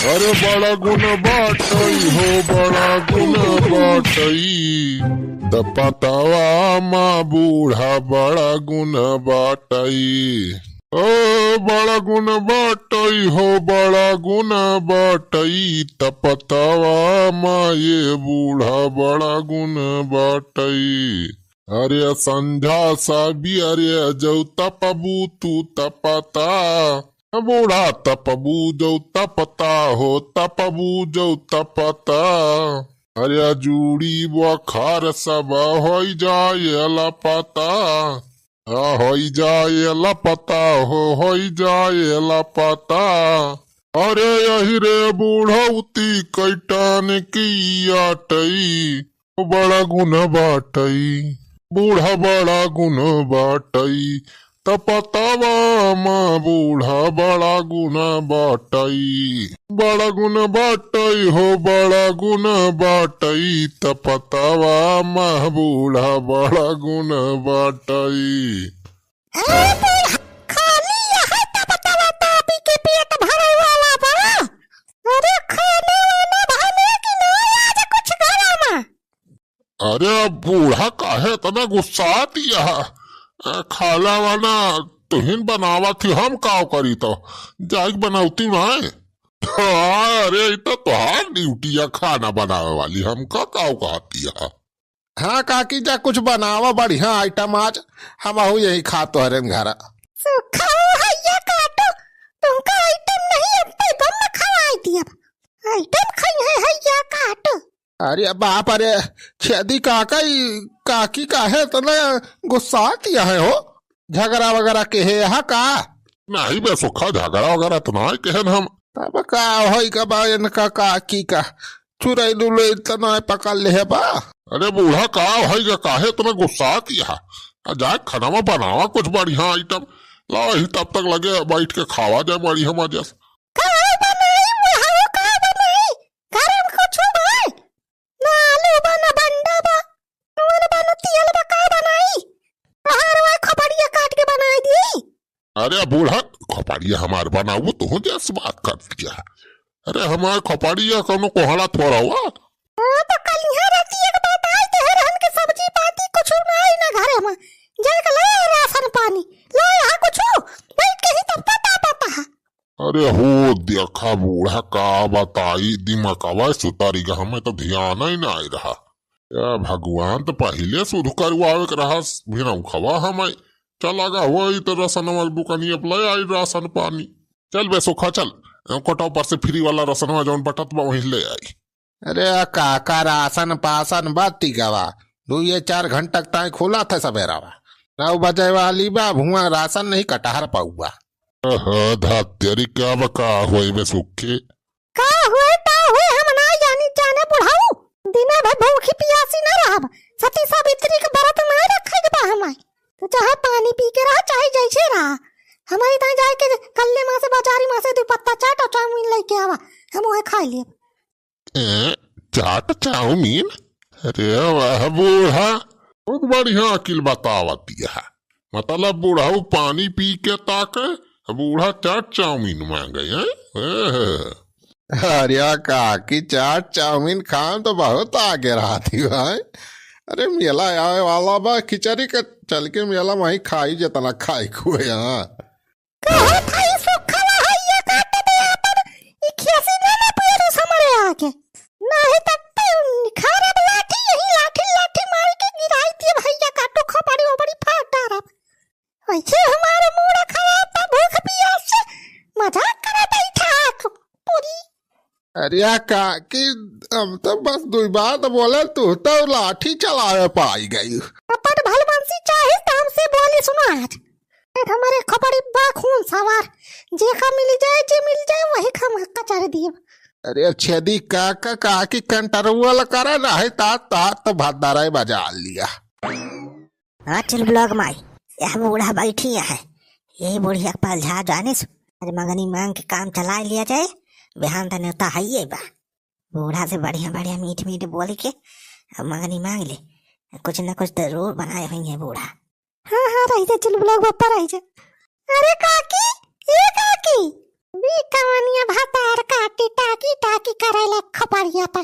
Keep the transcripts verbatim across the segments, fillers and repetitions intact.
अरे बड़ा गुण बाटई हो, बड़ा गुण बाटई, तपतवा मा बूढ़ा बड़ा गुण बाटई। ओ बड़ा गुण बाटई हो, बड़ा गुण बाटई, तपतवा मा ये बूढ़ा बड़ा गुण बाटई। अरे संझा साबियरे जौ तपबू तू तपता, बूढ़ा तपबू जौ तपता हो, तपबू जौ तपता। अरे जूड़ी बोखार सब होई जाए लपता, आ होई जाए लपता हो, होई जाए लपता। अरे यही रे बूढ़ौती कैटन की आटई, बड़ा गुण बाटई, बूढ़ा बड़ा गुण बाटई, तपतवा मा बूढ़ा बड़ा गुण बाटई। बड़ा गुण बाटई हो, बड़ा गुण बाटई, तपतवा मा बूढ़ा बड़ा गुण बाटई। अरे बूढ़ा, खाली यह तपतवा तापी के पेट भरे वाला बा। अरे खाने वाला बने कि ना आज कुछ घरा मा? अरे बूढ़ा, काहे इतना गुस्सात यह? अ, खाला वाना तुहिन बनावत ही, हम काव करी तो? जाइक बनौती नाय। हाँ, अरे, ई तो तोहार ड्यूटी है खाना बनावे वाली, हमका काव कहती है? हाँ काकी, जा कुछ बनावा बढ़िया आइटम आज, हमहू यही खा तोहरे घरा। सुखा हो हैया काटो, तुमका आइटम नहीं, अब तो बम खवाई दिया। आइटम खाई है हैया काटो। अरे बाप रे, छेदी काका, ई काकी काहे इतना गुस्सात यह हो? झगड़ा वगैरह के है यहाँ का? नहीं बे सुखा, झगड़ा वगैरह तो ना केहन हम। तब का होई का बा इनका काकी का? चुरैल उरैल तो ना पकड़ ले है बा? अरे बूढ़ा, का होई का, काहे इतना गुस्सात यह? आ जाए खाना में बनावा कुछ बढ़िया आइटम, लाओ ही तब तक लगे बैठ के खावा जाए बढ़िया मजा से। का बनाई बुढ़ऊ, का बनाई? घर में कुछ बा? ना आलू बा, ना बंडा बा, नून बा, ना तेल बा, का बनाई? तोहार वह खोपड़िया काट के बनाई दी। अरे बूढ़ा, खोपड़िया हमार बनाऊ, तू जैस बात कर दिया। अरे हमार खोपड़िया कौनो कोहड़ा थोड़ा हुआ। हाँ, तो कल यहाँ रहती एक बात आई, तो रहन के सब्जी पाती कुछ ना आई ना घरे में। जाके ले आ राशन पानी, ले आ कुछ, बैठ के ही तब पता पता है। अरे हो देखा बूढ़ा, का बताई, दिमागवा सुतारी गा, हमें तो ध्यान ही ना आई रहा। या भगवान, तो पहिले शुरू करवावे के रहा, भिनौखवा हमें। चला गा हो, ई तो रसनवा दुकानी अब ले आई राशन पानी। चल बे सुखा, चल, कोटा ऊपर से फ्री वाला रसनवा जौन बटत बा, वहीं ले आई। अरे काका, राशन पासन बा तिगवा, दुइये चार घंटा तक ताई खुला था सबेरवा। नौ बजे वाली बा, हुआ राशन नहीं कटहर पौवा। अह, धत्तेरी का बा, का होई बे सुखी? का हुए, का हुए, हम ना जानी जाने बुढ़ऊ। दिना भर भूखी पियासी ना रहब। सती सावित्री के व्रत ना रखे के बा हमार। तो चाहे पानी पी के रहा, चाहे जैसे रहा। हमारे ताई जाए के कल्ले माँ से, बाजारी माँ से दुपत्ता चाट और चाउमीन लेके आवा, हम वह खा लेब। ए, चाट चाउमीन? अरे वाह बूढ़ा, बहुत बढ़िया अकिल बतावत यह। मतलब बुढ़ऊ पानी पी के ताके, बूढ़ा चाट चाउमीन मांगे, हैं? एह। अरे काकी, चाट चाउमीन खान तो बहुत आगे रहती भाई। अरे मेला आवे वाला बा, खिचड़ी के चल के मेला वहीं खाई जितना खाई खुए यहाँ। कहो भाई सुखवा है ये काट दे आपन, ई खियासी ना ना पियरू समरे आके। नाही तब ते निखारब लाठी, यही लाठी लाठी मार के गिराई दिए भैया काटो खोपड़ी ओपड़ी फाड़ डारब। वैसे हमारे मूड खराब बा भूख पियास से, मजाक करे बैठा आके पूरी। अरे काकी, हम तो बस दुई बात बोले, तू तो लाठी चलावे पाई गई। अपन भलमनसी चाहे तो हमसे बोली सुनो आज। ए, हमारे खोपड़ी बा खून सवार, जेका मिल जाए, जे मिल जाए, वही खम कचर दिए। अरे छेदी काका, काकी control करा, नहीं ता, ता तो भद्दाराई बजा लिया। हाँ, चुलबुलवा क माई, यह बूढ़ा बैठी है। यही बुढ़िया के पास जा जानिस, आज मंगनी मांग के काम चलाए लिया जाए, बिहान त नेवता हइये बा। बूढ़ा से बढ़िया बढ़िया मीठ मीठ बोल के अब मंगनी मांग ले, कुछ न कुछ जरूर बनाए होइहैं बूढ़ा। हाँ, हाँ, रही जा, चुलबुलवा क बप्पा रही जा। अरे काकी, ए काकी, ई कवनिया भतार काटी टाकी टाकी करे ले खोपड़िया पे।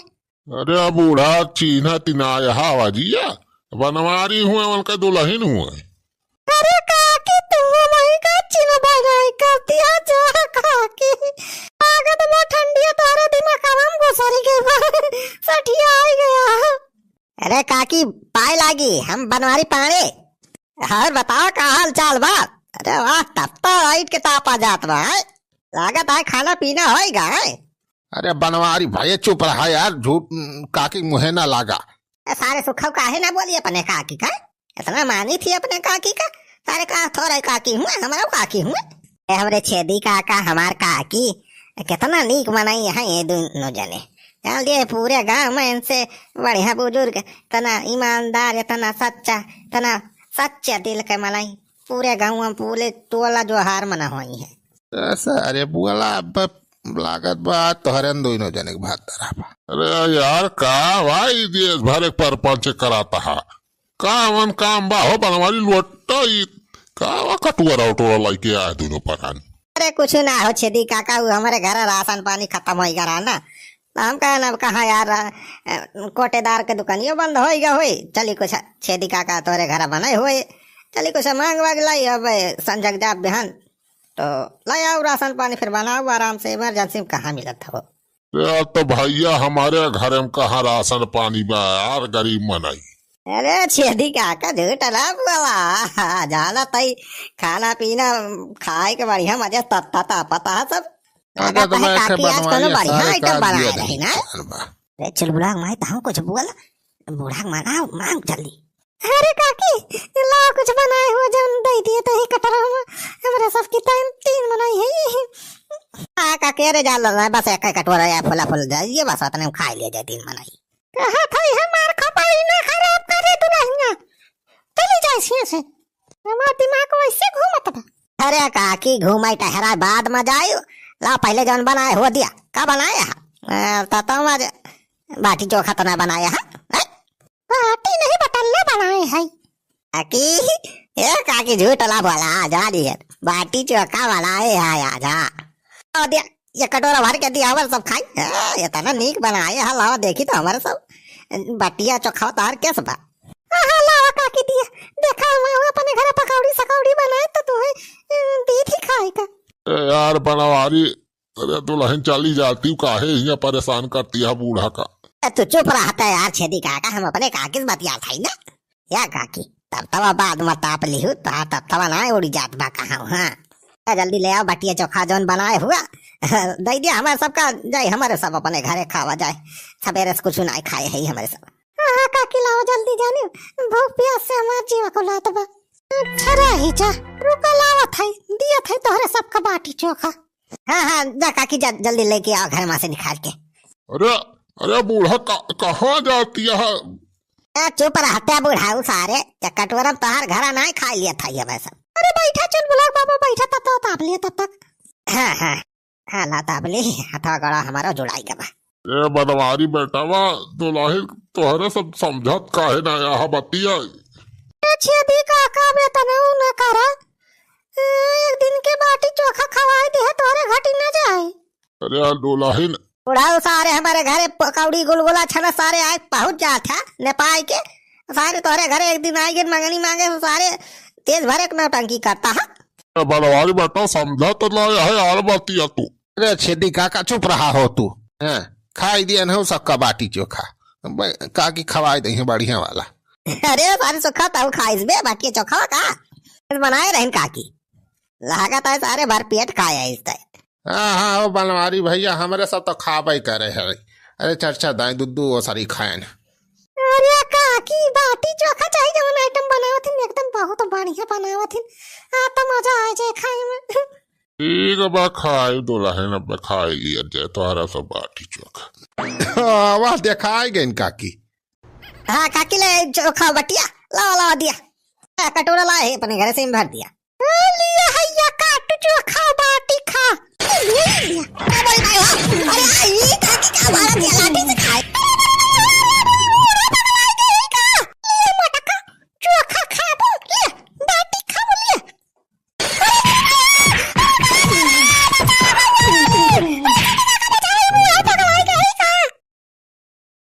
अरे बूढ़ा, चीन्हा तिनाय हवा जिया, बनवारी हुए, उनका दुलहिन हुए। अरे काकी, तू वही का चिन्ह बनाई करती है जा काकी। लागत बा ठंडिया तोहरे दिमागवा में घुसरी गई बा, सठियाई गया। अरे काकी, पाए लागी, हम बनवारी पाड़े। और बताओ, का हाल चाल बा? अरे वाह, तब तो लाइट के तापा जात बा, हैं? लागत है खाना पीना होइगा, हैं? अरे बनवारी भाई, चुप रहा यार, झूठ, उम, काकी मुहे ना लागा। ए, सारे सुखव काहे ना बोली अपने काकी का? इतना मानी थी अपने काकी का, सारे का थोड़े काकी हुआ, हमारा काकी हुआ। ए, हमरे छेदी काका, हमार काकी, कितना नीक मनई है ये दोनों जने। जान लिए पूरे गांव में इनसे बढ़िया बुजुर्ग, इतना ईमानदार, इतना सच्चा, इतना सच्चे दिल के मनई, पूरे गांव में पूरे टोला जोहार मना होई है। ए, सारे बुआला, अब लागत बा तोहरे दोनों जने के भात धरा बा। अरे यार, का भाई देश भर एक परपंच कराता है, का मन काम बा हो बनवारी लोटा ई, का वा कटुआ उटुआ लइके आए दुनो परानी। अरे कुछ ना हो छेदी काका, उ हमरे घर राशन पानी खतम होई गया ना, तो हम कहे ना कहाँ यार, अ, कोटेदार के दुकानियो बंद होई गया होई, चली कुछ छेदी काका तोरे घर बने होए, चली कुछ मांग वाग लाई, अब संझक जाब बिहान तो लाई आओ राशन पानी फिर बनाओ आराम से, इमरजेंसी में कहाँ मिलत हो। यार तो भैया हमारे घर में कहाँ राशन पानी बा यार, गरीब मनई। अरे छेदी काका झूठ ना बोला, जाना तई खाना पीना खाए के बढ़िया मजे तत्ता तापता है सब। अगर अगर तो तहे मैं काकी आज कोनो बढ़िया आइटम बनाए रही ना। अरे चुलबुला माई, तहूँ कुछ बोल, बूढ़ा मांगा मांग जल्दी। अरे काकी, लाओ कुछ बनाए हो जौन दे दिए तही कटोरा में, हमरा सबकी तीन, तीन बनाई है। हाँ काकी, अरे जा लो ना, बस एक कटोरा या फुला फुल जाइए, बस उतने में खा लिया जाए तीन बनाई। कहा था ये मार खपाई ना खराब करे दुल्हनिया, चली जाए सिया से, हमार दिमाग वैसे घूमत बा। अरे काकी, घूमाई टहराई बाद में जायु, ला पहले जौन बनाए हो दिया, का बनाए है? अ, तो तुम आज बाटी चोखा तो ना बनाए है, हैं? बाटी नहीं बटल्ला बनाए है। काकी, ए काकी झूठ ना बोला, जा रही है। बाटी चोखा बनाए है आज, हाँ। और दिया, ये कटोरा भर के दिया, हमारे सब खाई। हाँ, ये तना नीक बनाए है, लाओ देखी तो हमारे सब। बटिया चोखा तार कैसे बा? हाँ, हाँ, लाओ काकी दिया। देखा हुआ अपने घर पकौड़ी सकौड़ी बनाए तो तुम्हें, अ, दी थी खाए का। ए यार बनवारी, अरे दुल्हन चली जाती, काहे हियां परेशान करती है बूढ़ा का? ए, तू चुप रहता है यार छेदी काका, हम अपने काकी से बतियात है ना। या काकी, तब तब बाद में ताप लिहू, तो तब तब ना उड़ी जात बा कहाँ, हाँ। ए, जल्दी ले आओ बटिया चोखा जौन बनाए हुआ। दे दिया हमारे सबका, जाए हमारे सब अपने घरे खावा जाए। सवेरे से कुछ ना खाए है हमारे सब। हाँ, हाँ, काकी लाओ जल्दी जानी, भूख प्यास से हमार जीवा को लात बा। अच्छा रही जा, रुका लावत है, दिया था तोहरे सबका बाटी चोखा। हाँ, हाँ, जा काकी, जा, जल्दी लेके आओ घर में से निकाल के। अरे, अरे बूढ़ा, का-, कहाँ जाती है? ए, चुप रहते बुढ़ाऊ सारे, ये कटोरा में तोहार घरा नाहीं खा लिया था ये वैसा। अरे बैठा चुलबुला बाबा, बैठा तब तो ताप लिया तब तक। हाँ, हाँ, हाँ, ला ताप ली, हथवा गड़ा हमारा जुड़ाई गवा। ए बनवारी बेटावा, दुल्हन तोहरे सब समझत काहे ना आहा बतिया? ए छेदी काका, बे तनाव न करा। ए, एक दिन के बाटी चोखा खवाए दे, तोहरे घटी न जाए। अरे यार, दुल्हन। बुढ़ाऊ सारे हमारे घरे पकौड़ी गुलगुला छना सारे आए पहुँच जात है नेपाल के। सारे तोहरे घरे एक दिन आए गिन मंगनी मांगे तो सारे तेज भरे के नौटंकी करता है। ए बनवारी बेटा, समझा तो ना है यार बतिया तू। अरे छेदी काका, चुप रहा हो तू। हाँ, खाई दिया ना सबका बाटी चोखा। ब-, काकी खवाई दे बढ़िया वाला। अरे सारे सुखा तब खाइस बे बाटी चोखा का? बनाए रहन काकी। लागत है सारे भर पेट खाए है इस तय। हाँ, हाँ, ओ बनवारी भैया, हमरे सब तो खाबे करे है। अरे चर्चा दाई दुद्दू वो सारी खाए ना। अरे काकी, बाटी चोखा चाही जवन आइटम बनावत हिन, एकदम बहुत बढ़िया बनावत हिन। आ तो मजा आ जाए खाए में। ठीक बा, खाई दुल्हन, अब खाई लिया जाए तोहरा सब बाटी चोखा। हाँ, वाह, देखाई गइन काकी। हाँ काकी, ले चोखा बटिया, लावा, लावा दिया। आ, कटोरा लाए है अपने घरे से भर दिया। आ, लिया है या काटू चोखा बाटी खा। लिया, लिया। आ, भाई, भाई, हाँ। अरे,